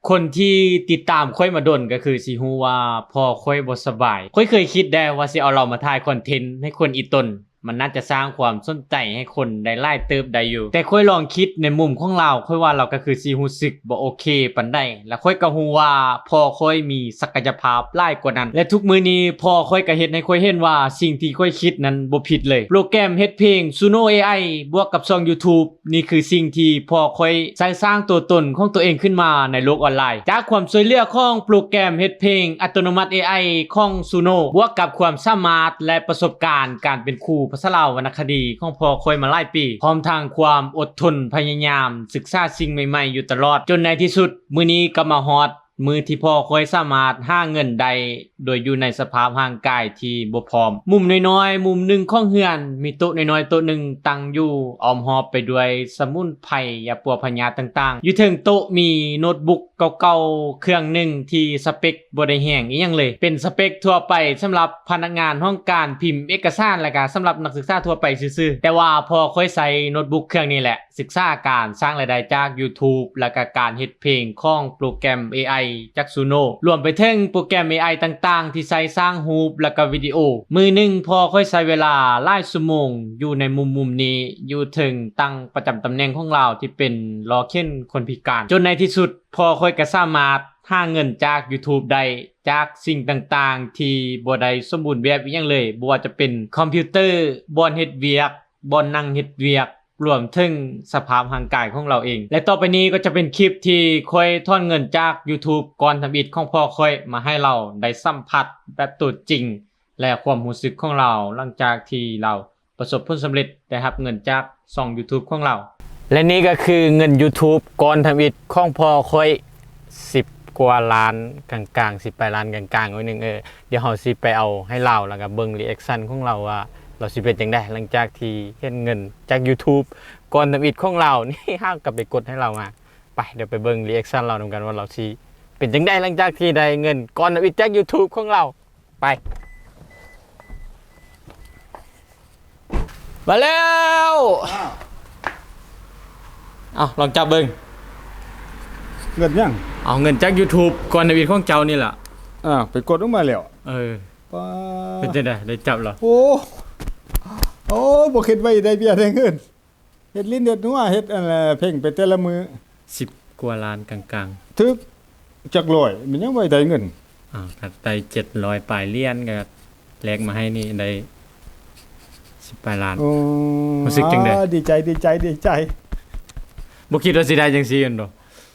ຄົນທີ່ຕິດຕາມຂ້ອຍມາດົນກໍຄືຊິຮູ້ວ່າພໍ່ຂ້ອຍບໍ່ສະບາຍ. ຂ້ອຍເຄີຍຄິດໄດ້ວ່າຊິເອົາລາວມາຖ່າຍຄອນເທັນໃຫ້ຄົນອີ່ຕົນ, ມັນໜ້າຈະສ້າງຄວາມສົນໃຈໃຫ້ຄົນໄດ້ຫຼາຍເຕີບໄດ້ຢູ່. ແຕ່ຂ້ອຍລອງຄິດໃນມຸມຂອງລາວ, ຂ້ອຍວ່າລາວກໍຄືຊິຮູ້ສຶກບໍ່ໂອເຄປານໃດ. ແລະ ຂ້ອຍກໍຮູ້ວ່າພໍ່ຂ້ອຍມີສັກກະຍະພາບຫຼາຍກວ່ານັ້ນ. ແລະ ທຸກມື້ນີ້ພໍ່ຂ້ອຍກໍເຮັດໃຫ້ຂ້ອຍເຫັນວ່າສິ່ງທີ່ຂ້ອຍຄິດນັ້ນບໍ່ຜິດເລີຍ. ໂປຣແກຣມເຮັດເພງ Suno ເອໄອ ບວກກັບຊ່ອງ YouTube ນີ້ຄືສິ່ງທີ່ພໍ່ຂ້ອຍໃຊ້ສ້າງຕົວຕົນຂອງຕົວເອງຂຶ້ນມາໃນໂລກອອນລາຍ. ຈາກຄວາມຊ່ວຍເຫຼືອຂອງໂປຣແກຣມເຮັດເພງອັດຕະໂນມັດ ເອໄອ ຂອງ Suno ບວກກັບຄວາມສາມາດ ແລະ ປະສົບການການເປັນຄູພາສາລາວວັນນະຄະດີຂອງພໍ່ຂ້ອຍມາຫຼາຍປີ, ພ້ອມທັງຄວາມອົດທົນພະຍາຍາມສຶກສາສິ່ງໃໝ່ໆຢູ່ຕະຫຼອດ, ຈົນໃນທີ່ສຸດ ມື້ນີ້ກໍມາຮອດ ມື້ທີ່ພໍ່ຂ້ອຍສາມາດຫາເງິນໄດ້ໂດຍຢູ່ໃນສະພາບຮ່າງກາຍທີ່ບໍ່ພ້ອມ. ມຸມນ້ອຍໆ ມຸມໜຶ່ງຂອງເຮືອນ, ມີໂຕະນ້ອຍໆໂຕະໜຶ່ງຕັ້ງຢູ່, ອ້ອມຮອບໄປດ້ວຍສະໝຸນໄພ, ຢາປົວພະຍາດຕ່າງໆ. ຢູ່ເທິງໂຕະມີໂນດບຸກເກົ່າໆເຄື່ອງໜຶ່ງທີ່ສະເປັກບໍ່ໄດ້ແຮງອີ່ຫຍັງເລີຍ. ເປັນສະເປັກທົ່ວໄປສຳລັບພະນັກງານຫ້ອງການພິມເອກະສານ ແລະກະສຳລັບນັກສຶກສາທົ່ວໄປຊື່ໆ. ແຕ່ວ່າພໍ່ຂ້ອຍໃຊ້ໂນດບຸກເຄື່ອງນີ້ແຫຼະ ສຶກສາການສ້າງລາຍໄດ້ຈາກ YouTube ແລະກະການເຮັດເພງຂອງໂປຣແກຣມ ເອໄອ ຈາກ Suno ລວມໄປເຖິງໂປຣແກຣມ ເອໄອ ຕ່າງໆທີ່ໃຊ້ສ້າງຮູບ ແລະກະວິດີໂອ. ມື້ໜຶ່ງ ພໍ່ຂ້ອຍໃຊ້ເວລາຫຼາຍຊົ່ວໂມງຢູ່ໃນມຸມໆນີ້, ຢູ່ເທິງຕັ່ງປະຈຳຕຳແໜ່ງຂອງລາວທີ່ເປັນລໍ້ເຂັນຄົນພິການ, ຈົນໃນທີ່ສຸດ ພໍ່ຂ້ອຍກໍສາມາດຫາເງິນຈາກ YouTube ໄດ້, ຈາກສິ່ງຕ່າງໆທີ່ບໍ່ໄດ້ສົມບູນແບບອີ່ຫຍັງເລີຍ, ບໍ່ວ່າຈະເປັນຄອມພິວເຕີ, ບ່ອນເຮັດວຽກ, ບ່ອນນັ່ງເຮັດວຽກ, ລວມເຖິງສະພາບຮ່າງກາຍຂອງລາວເອງ. ແລະ ຕໍ່ໄປນີ້ກໍຈະເປັນຄລິບທີ່ຂ້ອຍຖອນເງິນຈາກ YouTube ກ້ອນທຳອິດຂອງພໍ່ຂ້ອຍມາໃຫ້ລາວໄດ້ສຳຜັດແບບຕົວຈິງ ແລະ ຄວາມຮູ້ສຶກຂອງລາວຫຼັງຈາກທີ່ລາວປະສົບຜົນສຳເລັດໄດ້ຮັບເງິນຈາກຊ່ອງ YouTube ຂອງລາວ. ແລະ ນີ້ກໍຄືເງິນ YouTube ກ້ອນທຳອິດຂອງພໍ່ຂ້ອຍ, ສິບກວ່າລ້ານກາງໆ, ສິບປາຍລ້ານກາງໆ ໜ້ອຍໜຶ່ງ. ເອີ ດຽວເຮົາຊິໄປເອົາໃຫ້ລາວ ແລ້ວກໍເບິ່ງ reaction ຂອງລາວວ່າລາວຊິເປັນຈັ່ງໃດ ຫຼັງຈາກທີ່ເຫັນເງິນຈາກ YouTube ກ້ອນທຳອິດຂອງລາວນີ້. ເຮົາກໍໄປກົດໃຫ້ລາວມາ. ໄປ, ດຽວໄປເບິ່ງ reaction ລາວນຳກັນວ່າລາວຊິເປັນຈັ່ງໃດ ຫຼັງຈາກທີ່ໄດ້ເງິນກ້ອນທຳອິດຈາກ YouTube ຂອງລາວ. ໄປ. ມາແລ້ວ. ອ້າວ ເອົາ ລອງຈັບເບິ່ງ. ເງິນຫຍັງ? ເອົາເງິນຈາກ YouTube ກ້ອນທຳອິດຂອງເຈົ້ານີ້ລະ. ອ້າວ ໄປກົດອອກມາແລ້ວ. ເອີ. ປ້າ. ເປັນຈັ່ງໃດ? ໄດ້ຈັບລະ? ໂອ້ ໂອ້ ບໍ່ຄິດວ່າຊິໄດ້ເບ້ຍໄດ້ເງິນ. ເຮັດຫຼິ້ນເຮັດຫົວ ເຮັດອັນແຫຼະ ເພັ່ງໄປແຕ່ລະມື້. ສິບກວ່າລ້ານກາງໆ. ຖືກຈັກຮ້ອຍ ມັນຍັງບໍ່ໄດ້ເງິນ. ອ້າວ ກໍໄດ້ເຈັດຮ້ອຍປາຍຫຼຽນ ກໍແລກມາໃຫ້ນີ້ໄດ້ສິບປາຍລ້ານ. ໂອ້ ຮູ້ສຶກຈັ່ງໃດ? ອ່າ ດີໃຈ ດີໃຈ ດີໃຈ. ບໍ່ຄິດວ່າຊິໄດ້ຈັ່ງຊີ້ແມ່ນບໍ່?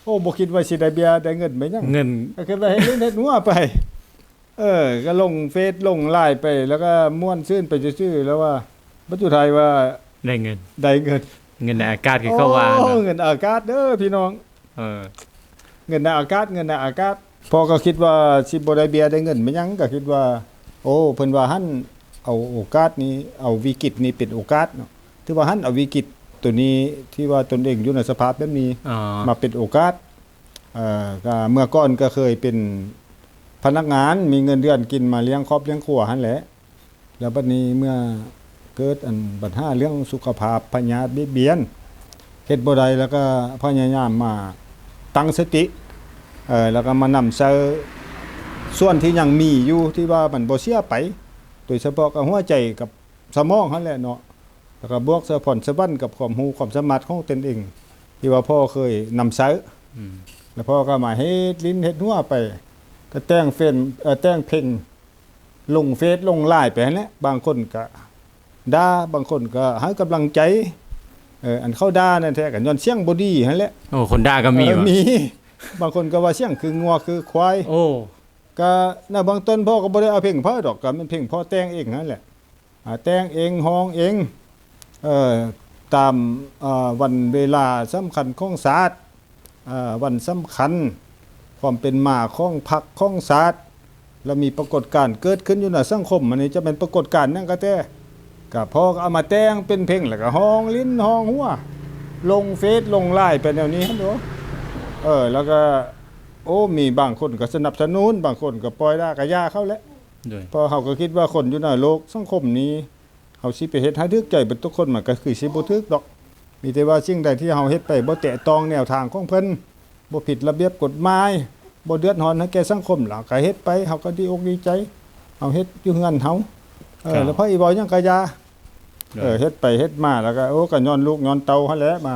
ໂອ້ ບໍ່ຄິດວ່າຊິໄດ້ເບ້ຍໄດ້ເງິນໄປຫຍັງ. ເງິນ ກໍຄິດວ່າເຮັດຫຼິ້ນເຮັດຫົວໄປ. ເອີ ກໍລົງເຟສລົງລາຍໄປ ແລ້ວກໍມ່ວນຊື່ນໄປຊື່ໆ ແລ້ວວ່າ ບັດສຸດທ້າຍວ່າໄດ້ເງິນ ໄດ້ເງິນ ເງິນໃນອາກາດ ຄືເຂົາວ່າ. ໂອ້ ເງິນອາກາດເດີພີ່ນ້ອງ. ເອີ ເງິນໃນອາກາດ ເງິນໃນອາກາດ. ພໍ່ກໍຄິດວ່າຊິບໍ່ໄດ້ເບ້ຍໄດ້ເງິນແມ່ນຫຍັງ ກໍຄິດວ່າ ໂອ້ ເພິ່ນວ່າຫັ້ນ ເອົາໂອກາດນີ້ ເອົາວິກິດນີ້ເປັນໂອກາດເນາະ. ຖືວ່າຫັ້ນ ເອົາວິກິດໂຕນີ້ ທີ່ວ່າຕົນເອງຢູ່ໃນສະພາບແບບນີ້ ມາເປັນໂອກາດ. ເອີ ກໍເມື່ອກ່ອນກໍເຄີຍເປັນພະນັກງານ ມີເງິນເດືອນກິນມາລ້ຽງຄອບລ້ຽງຄົວຫັ້ນແຫຼະ. ແລ້ວບັດນີ້ເມື່ອເກີດອັນບັນຫາເລື່ອງສຸຂະພາບ ພະຍາດບຽດບຽນ ເຮັດບໍ່ໄດ້ ແລ້ວກໍພະຍາຍາມມາຕັ້ງສະຕິ ເອີ ແລ້ວກໍມານຳໃຊ້ສ່ວນທີ່ຍັງມີຢູ່ ທີ່ວ່າມັນບໍ່ເສຍໄປ ໂດຍສະເພາະກໍຫົວໃຈກັບສະໝອງຫັ້ນແຫຼະເນາະ. ແລ້ວກໍບວກໃສ່ພອນສະຫວັນກັບຄວາມຮູ້ຄວາມສາມາດຂອງຕົນເອງ ທີ່ວ່າພໍ່ເຄີຍນຳໃຊ້. ອືມ ແລ້ວພໍ່ກໍມາເຮັດຫຼິ້ນເຮັດຫົວໄປ ກໍແຕ່ງເຟນ ເອີ ແຕ່ງເພງລົງເຟສລົງລາຍໄປຫັ້ນແຫຼະ. ບາງຄົນກໍດ່າ ບາງຄົນກໍໃຫ້ກຳລັງໃຈ. ເອີ ອັນເຂົາດ່ານັ້ນແທ້ກໍຍ້ອນສຽງບໍ່ດີຫັ້ນແຫຼະ. ໂອ້ ຄົນດ່າກໍມີ. ເອີ ວ່າ ມີ. ບາງຄົນກໍວ່າສຽງຄືງົວຄືຄວາຍ. ໂອ້ ກໍໃນເບື້ອງຕົ້ນພໍ່ກໍບໍ່ໄດ້ເອົາເພງໃຜດອກ ກໍແມ່ນເພງພໍ່ແຕ່ງເອງຫັ້ນແຫຼະ. ອ່າ ແຕ່ງເອງ ຮ້ອງເອງ ເອີ ຕາມ ເອີ ວັນເວລາສຳຄັນຂອງຊາດ ເອີ ວັນສຳຄັນ ຄວາມເປັນມາຂອງພັກຂອງຊາດ ແລ້ວມີປາກົດການເກີດຂຶ້ນຢູ່ໃນສັງຄົມ. ອັນນີ້ຈະແມ່ນປາກົດການຫຍັງກະແຕ່ ກະພໍ່ກໍເອົາມາແຕ່ງເປັນເພງ ແລ້ວກໍຮ້ອງຫຼິ້ນຮ້ອງຫົວ ລົງເຟສລົງລາຍໄປແນວນີ້ຫັ້ນໂດ. ເອີ ແລ້ວກໍ ໂອ້ ມີບາງຄົນກໍສະໜັບສະໜູນ ບາງຄົນກໍປ່ອຍ ແລ້ວກໍຢ່າເຂົາແຫຼະ. ໂດຍ ເພາະເຮົາກໍຄິດວ່າຄົນຢູ່ໃນໂລກສັງຄົມນີ້ ເຮົາຊິໄປເຮັດໃຫ້ຖືກໃຈເບິດທຸກຄົນ ມັນກໍຄືຊິບໍ່ຖືກດອກ. ມີແຕ່ວ່າສິ່ງໃດທີ່ເຮົາເຮັດໄປບໍ່ແຕະຕ້ອງແນວທາງຂອງເພິ່ນ ບໍ່ຜິດລະບຽບກົດໝາຍ ບໍ່ເດືອດຮ້ອນໃຫ້ແກ່ສັງຄົມ ເຮົາກໍເຮັດໄປ ເຮົາກໍດີອົກດີໃຈ ເຮົາເຮັດຢູ່ເຮືອນເຮົາ ເອີ ເຈົ້າ ແລ້ວໃຜເວົ້າຫຍັງກໍຢ່າ ໂດຍ ເອີ ເຮັດໄປເຮັດມາ ແລ້ວກໍ ໂອ້ ກໍຍ້ອນລູກຍ້ອນເຕົ້າຫັ້ນແຫຼະ ມາ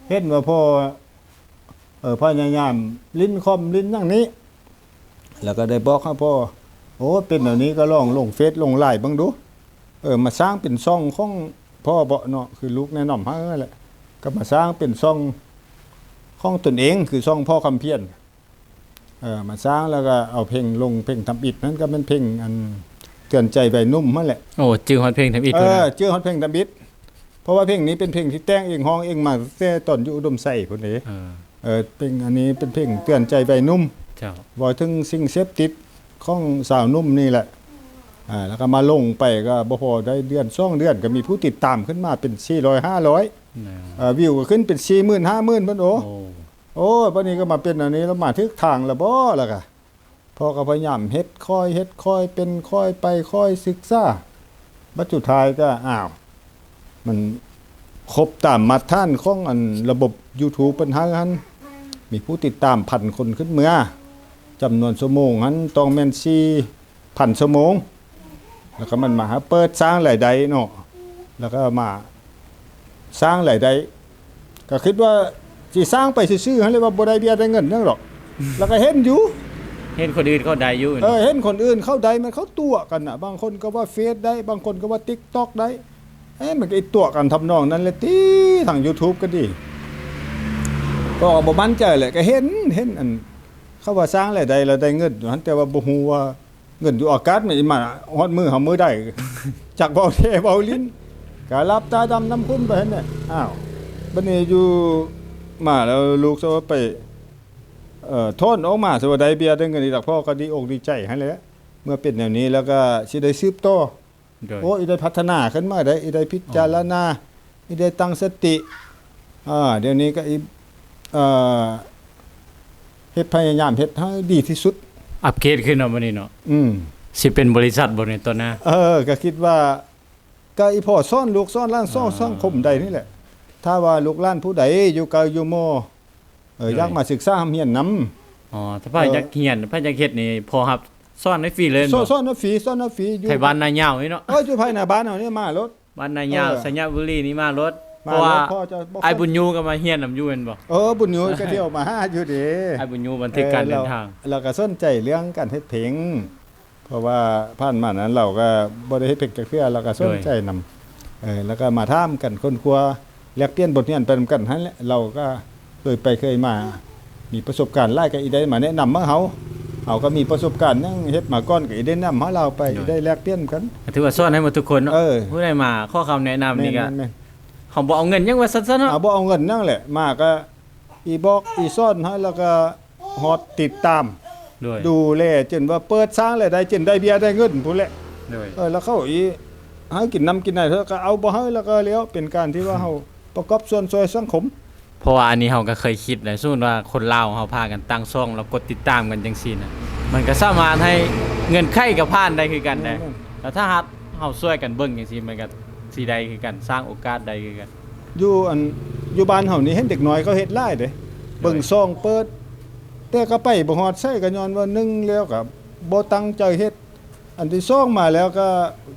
ເຫັນວ່າພໍ່ ເອີ ພະຍາຍາມຫຼິ້ນຄອມຫຼິ້ນຫຍັງນີ້ ແລ້ວກໍໄດ້ບອກໃຫ້ພໍ່ ໂອ້ ເປັນແນວນີ້ກໍລອງລົງເຟສລົງລາຍເບິ່ງດູ ເອີ ມາສ້າງເປັນຊ່ອງຂອງພໍ່ເບາະເນາະ ຄືລູກແນະນຳໃຫ້ຫັ້ນແຫຼະ ກໍມາສ້າງເປັນຊ່ອງຂອງຕົນເອງ ຄືຊ່ອງພໍ່ຄຳພຽນ ເອີ ມາສ້າງແລ້ວກໍເອົາເພງລົງ ເພງທຳອິດນັ້ນກໍແມ່ນເພງອັນເຕືອນໃຈໄວໜຸ່ມຫັ້ນແຫຼະ. ໂອ້ ຈື່ຮອດເພງທຳອິດ ເອີ ເພິ່ນນະ ຈື່ຮອດເພງທຳອິດ ເພາະວ່າເພງນີ້ເປັນເພງທີ່ແຕ່ງເອງຮ້ອງເອງມາຕັ້ງແຕ່ຕອນຢູ່ອຸດົມໄຊພຸ້ນເດ້. ເອີ ເອີ ເພງອັນນີ້ເປັນເພງເຕືອນໃຈໄວໜຸ່ມ ເຈົ້າ ເວົ້າເຖິງສິ່ງເສບຕິດຂອງສາວໜຸ່ມນີ້ແຫຼະ ອາ ແລ້ວກໍມາລົງໄປກໍບໍ່ພໍໄດ້ເດືອນສອງເດືອນ ກໍມີຜູ້ຕິດຕາມຂຶ້ນມາເປັນສີ່ຮ້ອຍຫ້າຮ້ອຍ ເອີ ວິວກໍຂຶ້ນເປັນສີ່ໝື່ນຫ້າໝື່ນພຸ້ນ. ໂອ້ ໂອ້ ໂອ້ ບັດນີ້ກໍມາເປັນອັນນີ້ ແລ້ວມາຖືກທາງແລ້ວບໍ ແລ້ວກໍ ພໍ່ກໍພະຍາຍາມເຮັດ ຄ່ອຍເຮັດ ຄ່ອຍເປັນ ຄ່ອຍໄປ ຄ່ອຍສຶກສາ ບັດສຸດທ້າຍກໍ ອ້າວ ມັນຄົບຕາມມາດຕະຖານຂອງອັນລະບົບຢູທູບເພິ່ນໃຫ້ຫັ້ນ ມີຜູ້ຕິດຕາມພັນຄົນຂຶ້ນເມືອ ຈຳນວນຊົ່ວໂມງຫັ້ນຕ້ອງແມ່ນສີ່ພັນຊົ່ວໂມງ ແລ້ວກໍມັນມາເປີດສ້າງລາຍໄດ້ເນາະ ແລ້ວກໍມາສ້າງລາຍໄດ້ ກໍຄິດວ່າຊິສ້າງໄປຊື່ໆຫັ້ນແຫຼະ ວ່າບໍ່ໄດ້ເບ້ຍໄດ້ເງິນຫຍັງດອກ ແລ້ວກໍເຫັນຢູ່ ເຫັນຄົນອື່ນເຂົາໄດ້ຢູ່ ເອີ ເຫັນຄົນອື່ນເຂົາໄດ້ ມັນເຂົາຕົວະກັນນະ ບາງຄົນກໍວ່າເຟສໄດ້ ບາງຄົນກໍວ່າຕິກຕັອກໄດ້ ເອີ ມັນກໍອີຕົວະກັນທຳນອງນັ້ນແຫຼະຕິ ທາງຢູທູບກໍດີ ກໍບໍ່ໝັ້ນໃຈແຫຼະ ກໍເຫັນ ເຫັນອັນ ເຂົາວ່າສ້າງລາຍໄດ້ແລ້ວໄດ້ເງິນຢູ່ຫັ້ນ ແຕ່ວ່າບໍ່ຮູ້ວ່າ ເງິນຢູ່ອາກາດ ມັນຊິມາຮອດມື້ເຮົາມື້ໃດ ຈັກເວົ້າແທ້ເວົ້າຫຼິ້ນ ກະຫຼັບຕາດຳນຳຄຸນໄປຫັ້ນແຫຼະ. ອ້າວ ບັດນີ້ຢູ່ມາແລ້ວລູກສາວໄປ ເອີ ຖອນອອກມາ ສະວ່າໄດ້ເບ້ຍໄດ້ເງິນອີກ ພໍ່ກໍດີອົກດີໃຈຫັ້ນແຫຼະ ເມື່ອເປັນແນວນີ້ແລ້ວກໍຊິໄດ້ສືບຕໍ່. ໂດຍ ໂອ້ ອີ່ໄດ້ພັດທະນາຂຶ້ນມາໄດ້ ອີ່ໄດ້ພິຈາລະນາ ອໍ ອີ່ໄດ້ຕັ້ງສະຕິ ອາ ດຽວນີ້ກໍອີ່ ເອີ ເຮັດ ພະຍາຍາມເຮັດໃຫ້ດີທີ່ສຸດ ອັບເກຣດຂຶ້ນເນາະ ບັດນີ້ເນາະ ອືມ ຊິເປັນບໍລິສັດບໍ່ໃນຕອນໜ້າ? ເອີ ກໍຄິດວ່າ ກໍອີ່ພໍ່ສອນລູກສອນຫຼານ ສອນ ອໍ ສັງຄົມໄດ້ນີ້ແຫຼະ ຖ້າວ່າລູກຫຼານຜູ້ໃດຢູ່ໃກ້ຢູ່ມໍ ເອີ ໂດຍ ຢາກມາສຶກສາຮ່ຳຮຽນນຳ ອໍ ຖ້າໃຜ ເອີ ຢາກຮຽນ ໃຜຢາກເຮັດນີ້ ພໍ່ຮັບສອນໃຫ້ຟຣີເລີຍແມ່ນບໍ່? ສອນໃຫ້ຟຣີ ສອນໃຫ້ຟຣີ ຢູ່ໄທບ້ານນາຍາວນີ້ເນາະ ເອີ ຢູ່ພາຍໃນບ້ານເຮົານີ້ມາໂລດ ບ້ານນາຍາວ ເອີ ໄຊຍະບູລີນີ້ມາໂລດ ມາໂລດ ເພາະວ່າ ພໍ່ເຈົ້າບໍ່ ອ້າຍບຸນຍູກໍມາຮຽນນຳຢູ່ແມ່ນບໍ່? ເອີ ບຸນຍູກໍທ່ຽວມາຫາຢູ່ເດ້ ອ້າຍບຸນຍູບັນທຶກການເດີນທາງ ເອີ ລາວ ລາວກໍສົນໃຈເລື່ອງການເຮັດເພງ ເພາະວ່າຜ່ານມານັ້ນລາວກໍບໍ່ໄດ້ເຮັດເພງຈັກເທື່ອ ລາວກໍສົນໃຈນຳ ໂດຍ ເອີ ແລ້ວກໍມາຖາມກັນຄົ້ນຄວ້າ ແລກປ່ຽນບົດຮຽນໄປນຳກັນຫັ້ນແຫຼະ ລາວກໍເຄີຍໄປເຄີຍມາ ມີປະສົບການຫຼາຍ ກໍອີ່ໄດ້ມາແນະນຳມາເຮົາ ເຮົາກໍມີປະສົບການຫຍັງເຮັດມາກ່ອນ ກໍອີ່ໄດ້ນຳໃຫ້ລາວໄປ ໂດຍ ອີ່ໄດ້ແລກປ່ຽນກັນ ກໍຖືວ່າສອນໃຫ້ໝົດທຸກຄົນເນາະ ເອີ ຜູ້ໃດມາຂໍຄຳແນະນຳນີ້ກໍ ແມ່ນໆໆ ເຮົາບໍ່ເອົາເງິນຫຍັງວ່າຊັ້ນຊະເນາະ ເຮົາບໍ່ເອົາເງິນຫຍັງແຫຼະ ມາກໍ ອີ່ບອກອີ່ສອນໃຫ້ ແລ້ວກໍຮອດຕິດຕາມ ໂດຍ ດູແລ ຈົນວ່າເປີດສ້າງລາຍໄດ້ ຈົນໄດ້ເບ້ຍໄດ້ເງິນພຸ້ນແຫຼະ ໂດຍ ເອີ ແລ້ວເຂົາອີ່ໃຫ້ກິນນ້ຳກິນໃນ ເຂົາກໍເອົາບໍ່ໃຫ້ ແລ້ວກໍແລ້ວ ເປັນການທີ່ວ່າເຮົາປະກອບສ່ວນຊ່ວຍສັງຄົມ ເພາະວ່າອັນນີ້ເຮົາກໍເຄີຍຄິດແຫຼະ ສົມມຸດວ່າຄົນລາວເຮົາພາກັນຕັ້ງຊ່ອງ ແລ້ວກົດຕິດຕາມກັນຈັ່ງຊີ້ນະ ມັນກໍສາມາດໃຫ້ເງື່ອນໄຂກັບຜ່ານໄດ້ຄືກັນເດ້ ແມ່ນໆ ແລ້ວຖ້າຫາກເຮົາຊ່ວຍກັນເບິ່ງຈັ່ງຊີ້ ມັນກໍຊິໄດ້ຄືກັນ ສ້າງໂອກາດໄດ້ຄືກັນ. ຢູ່ອັນ ຢູ່ບ້ານເຮົານີ້ເຫັນເດັກນ້ອຍເຂົາເຮັດຫຼາຍເດ້ ໂດຍ ເບິ່ງຊ່ອງເປີດ ແຕ່ກໍໄປບໍ່ຮອດໃສ ກໍຍ້ອນວ່າໜຶ່ງແລ້ວກໍບໍ່ຕັ້ງໃຈເຮັດ ອັນທີສອງມາແລ້ວກໍ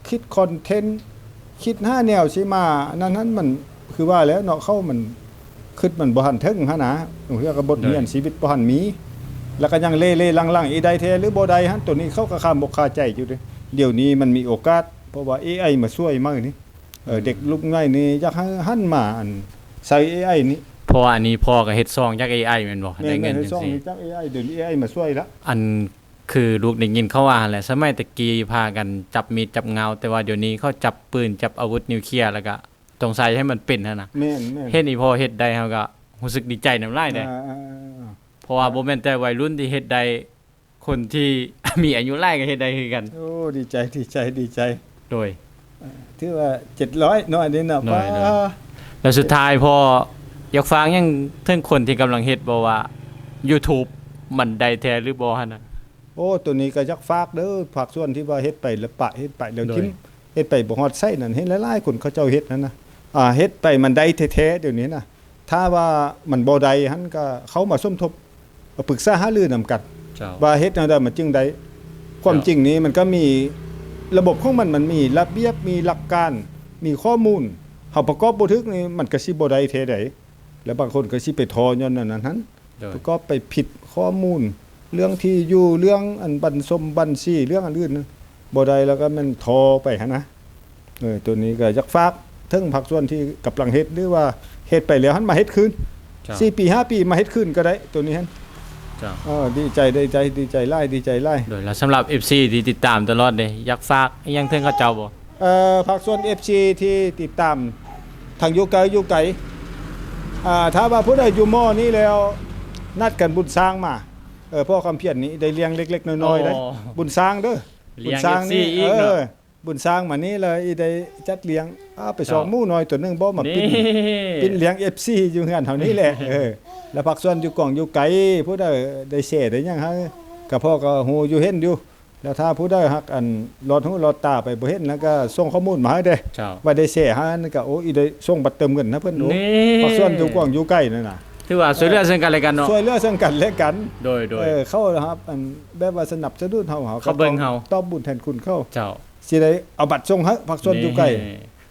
ຄິດຄອນເທັນ ຄິດຫາແນວຊິມາອັນນັ້ນຫັ້ນ ມັນຄືວ່າແຫຼະເນາະ ເຂົາມັນ ຄິດມັນບໍ່ທັນເຖິງຫັ້ນນະ ບາງເທື່ອກໍບົດຮຽນ ໂດຍ ຊີວິດບໍ່ທັນມີ ແລ້ວກໍຍັງເລໆຫຼັງໆ ອີ່ໄດ້ແທ້ຫຼືບໍ່ໄດ້ຫັ້ນ ໂຕນີ້ເຂົາກໍຄາມົກຄາໃຈຢູ່ເດ້ ດຽວນີ້ມັນມີໂອກາດ ເພາະວ່າເອໄອມາຊ່ວຍໃໝ່ນີ້ ເອີ ເດັກລຸກໃໝ່ນີ້ຢາກໃຫ້ຫັນມາອັນໃຊ້ເອໄອນີ້ ເພາະວ່າອັນນີ້ພໍ່ກໍເຮັດຊ່ອງຈາກເອໄອແມ່ນບໍ່? ແມ່ນໆ ໄດ້ເງິນຈັ່ງຊີ້ ເຮັດຊ່ອງນີ້ຈາກເອໄອ ດຽວນີ້ເອໄອມາຊ່ວຍລະ ອັນຄືລູກໄດ້ຍິນເຂົາວ່າຫັ້ນແຫຼະ ສະໄໝແຕ່ກີ້ພາກັນຈັບມີດຈັບງາວ ແຕ່ວ່າດຽວນີ້ເຂົາຈັບປືນ ຈັບອາວຸດນິວເຄຍ ແລ້ວກໍຕ້ອງໃຊ້ໃຫ້ມັນເປັນຫັ້ນນະ ແມ່ນໆ ເຫັນອີ່ພໍ່ເຮັດໄດ້ ເຮົາກໍຮູ້ສຶກດີໃຈນຳຫຼາຍເດ້ ອ່າໆໆ ເພາະວ່າບໍ່ແມ່ນແຕ່ໄວລຸ້ນທີ່ເຮັດໄດ້ ຄົນທີ່ມີອາຍຸຫຼາຍກໍເຮັດໄດ້ຄືກັນ. ໂອ້ ດີໃຈ ດີໃຈ ດີໃຈ. ໂດຍ ເອີ ຖືວ່າເຈັດຮ້ອຍເນາະ ອັນນີ້ເນາະ. ໂດຍ ໂດຍ ແລ້ວສຸດທ້າຍພໍ່ຢາກຝາກຫຍັງເຖິງຄົນທີ່ກຳລັງເຮັດບໍ່ວ່າ YouTube ມັນໄດ້ແທ້ຫຼືບໍ່ຫັ້ນນະ? ໂອ້ ໂຕນີ້ກໍຢາກຝາກເດີ ພາກສ່ວນທີ່ວ່າເຮັດໄປແລ້ວປະ ເຮັດໄປແລ້ວຖິ້ມ ໂດຍ ເຮັດໄປບໍ່ຮອດໃສນັ້ນ ເຫັນຫຼາຍໆຄົນເຂົາເຈົ້າເຮັດນັ້ນນະ ອ່າ ເຮັດໄປມັນໄດ້ແທ້ໆ ດຽວນີ້ນະ. ຖ້າວ່າມັນບໍ່ໄດ້ຫັ້ນ ກໍເຂົ້າມາສົມທົບ ປຶກສາຫາລືນຳກັນ ເຈົ້າ ວ່າເຮັດແນວໃດມັນຈຶ່ງໄດ້. ຄວາມຈິງນີ້ມັນກໍມີລະບົບຂອງມັນ, ມັນມີລະບຽບ, ມີຫຼັກການ, ມີຂໍ້ມູນ. ເຮົາປະກອບບໍ່ຖືກນີ້ ມັນກໍຊິບໍ່ໄດ້ແທ້ໃດ. ແລະບາງຄົນກໍຊິໄປທໍ້ຍ້ອນອັນນັ້ນຫັ້ນ ໂດຍ ປະກອບໄປຜິດຂໍ້ມູນ ເລື່ອງທີ່ຢູ່ ເລື່ອງອັນບັນຊົມບັນຊີ ເລື່ອງອັນອື່ນບໍ່ໄດ້ ແລ້ວກໍແມ່ນທໍ້ໄປຫັ້ນນະ. ເອີ ໂຕນີ້ກໍຢາກຝາກເຖິງພາກສ່ວນທີ່ກຳລັງເຮັດ ຫຼືວ່າເຮັດໄປແລ້ວຫັ້ນ ມາເຮັດຄືນ ເຈົ້າ ສີ່ປີ ຫ້າປີ ມາເຮັດຄືນກໍໄດ້ ໂຕນີ້ຫັ້ນ. ເຈົ້າ ເອີ ດີໃຈ ດີໃຈ ດີໃຈຫຼາຍ ດີໃຈຫຼາຍ. ໂດຍ ແລ້ວສຳລັບເອັຟຊີທີ່ຕິດຕາມຕະຫຼອດເດ້ ຢາກຝາກອີ່ຫຍັງເຖິງເຂົາເຈົ້າບໍ່? ເອີ ພາກສ່ວນເອັຟຊີທີ່ຕິດຕາມ ທັງຢູ່ໄກຢູ່ໄກ ອ່າ ຖ້າວ່າຜູ້ໃດຢູ່ມໍນີ້ແລ້ວ ນັດກັນບຸນຊ້າງມາ. ເອີ ພໍ່ຄຳພຽນນີ້ໄດ້ລ້ຽງເລັກໆນ້ອຍໆເດ້ ບຸນຊ້າງເດີ ບຸນຊ້າງນີ້ ເອີ ບຸນຊ້າງມານີ້ແລ້ວອີ່ໄດ້ຈັດລ້ຽງ. ອ້າ ໄປຊອກໝູນ້ອຍໂຕໜຶ່ງບໍ່ ມາປິ່ນ ປິ່ນລ້ຽງເອັຟຊີຢູ່ເຮືອນເຮົານີ້ແຫຼະ. ເອີ ແລ້ວພາກສ່ວນຢູ່ກວາງຢູ່ໄກ ຜູ້ໃດໄດ້ແຊໄດ້ຫຍັງ ເຮົາກໍພໍກໍຮູ້ຢູ່ເຫັນຢູ່. ແລ້ວຖ້າຜູ້ໃດຫາກອັນລອດຫູລອດຕາໄປບໍ່ເຫັນ ແລ້ວກໍສົ່ງຂໍ້ມູນມາໃຫ້ເດ້ ເຈົ້າ ວ່າໄດ້ແຊຫັ້ນ ກໍ ໂອ້ ອີ່ໄດ້ສົ່ງບັດເຕີມເງິນໃຫ້ເພິ່ນ. ໂອ້ ພາກສ່ວນຢູ່ກວາງຢູ່ໄກນັ້ນນະ ຖືວ່າຊ່ວຍເຫຼືອເຊິ່ງກັນແລະກັນເນາະ. ເອີ ຊ່ວຍເຫຼືອເຊິ່ງກັນແລະກັນ ໂດຍ ໂດຍ ເອີ ເຂົາຮັບອັນແບບວ່າສະໜັບສະໜູນເຮົາ ເຮົາກໍຕ້ອງຕອບບຸນແທນຄຸນເຂົາ. ເຈົ້າ ຊິໄດ້ເອົາບັດສົ່ງໃຫ້ພາກສ່ວນຢູ່ໄກ.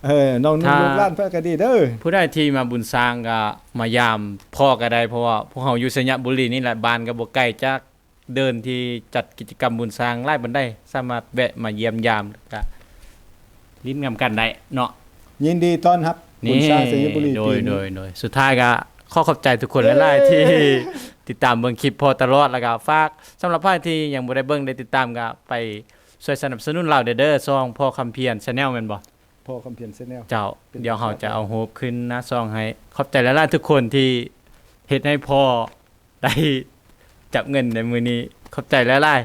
ເອີ ນ້ອງໆລູກຫຼານເພິ່ນກໍດີເດີ ຜູ້ໃດທີ່ມາບຸນຊ້າງກໍມາຢາມພໍ່ກໍໄດ້ ເພາະວ່າພວກເຮົາຢູ່ໄຊຍະບູລີນີ້ແຫຼະ ບ້ານກໍບໍ່ໄກຈາກເດີ່ນທີ່ຈັດກິດຈະກຳບຸນຊ້າງຫຼາຍປານໃດ ສາມາດແວະມາຢ້ຽມຢາມ ແລ້ວກໍຫຼິ້ນນຳກັນໄດ້ເນາະ. ຍິນດີຕ້ອນຮັບບຸນຊ້າງໄຊຍະບູລີ. ໂດຍ ໂດຍ ໂດຍ ສຸດທ້າຍກໍຂໍຂອບໃຈທຸກຄົນຫຼາຍໆທີ່ຕິດຕາມເບິ່ງຄລິບພໍ່ຕະຫຼອດ ແລ້ວກໍຝາກສຳລັບໃຜທີ່ຍັງບໍ່ໄດ້ເບິ່ງໄດ້ຕິດຕາມ ກໍໄປຊ່ວຍສະໜັບສະໜູນລາວແດ່ເດີ ຊ່ອງພໍ່ຄຳພຽນ Channel ແມ່ນບໍ່? ພໍ່ຄຳພຽນ Channel ເຈົ້າ. ດຽວເຮົາຈະເອົາຮູບຂຶ້ນໜ້າຊ່ອງໃຫ້. ຂອບໃຈຫຼາຍໆທຸກຄົນທີ່ເຮັດໃຫ້ພໍ່ໄດ້ຈັບເງິນໃນມື້ນີ້ ຂອບໃຈຫຼາຍ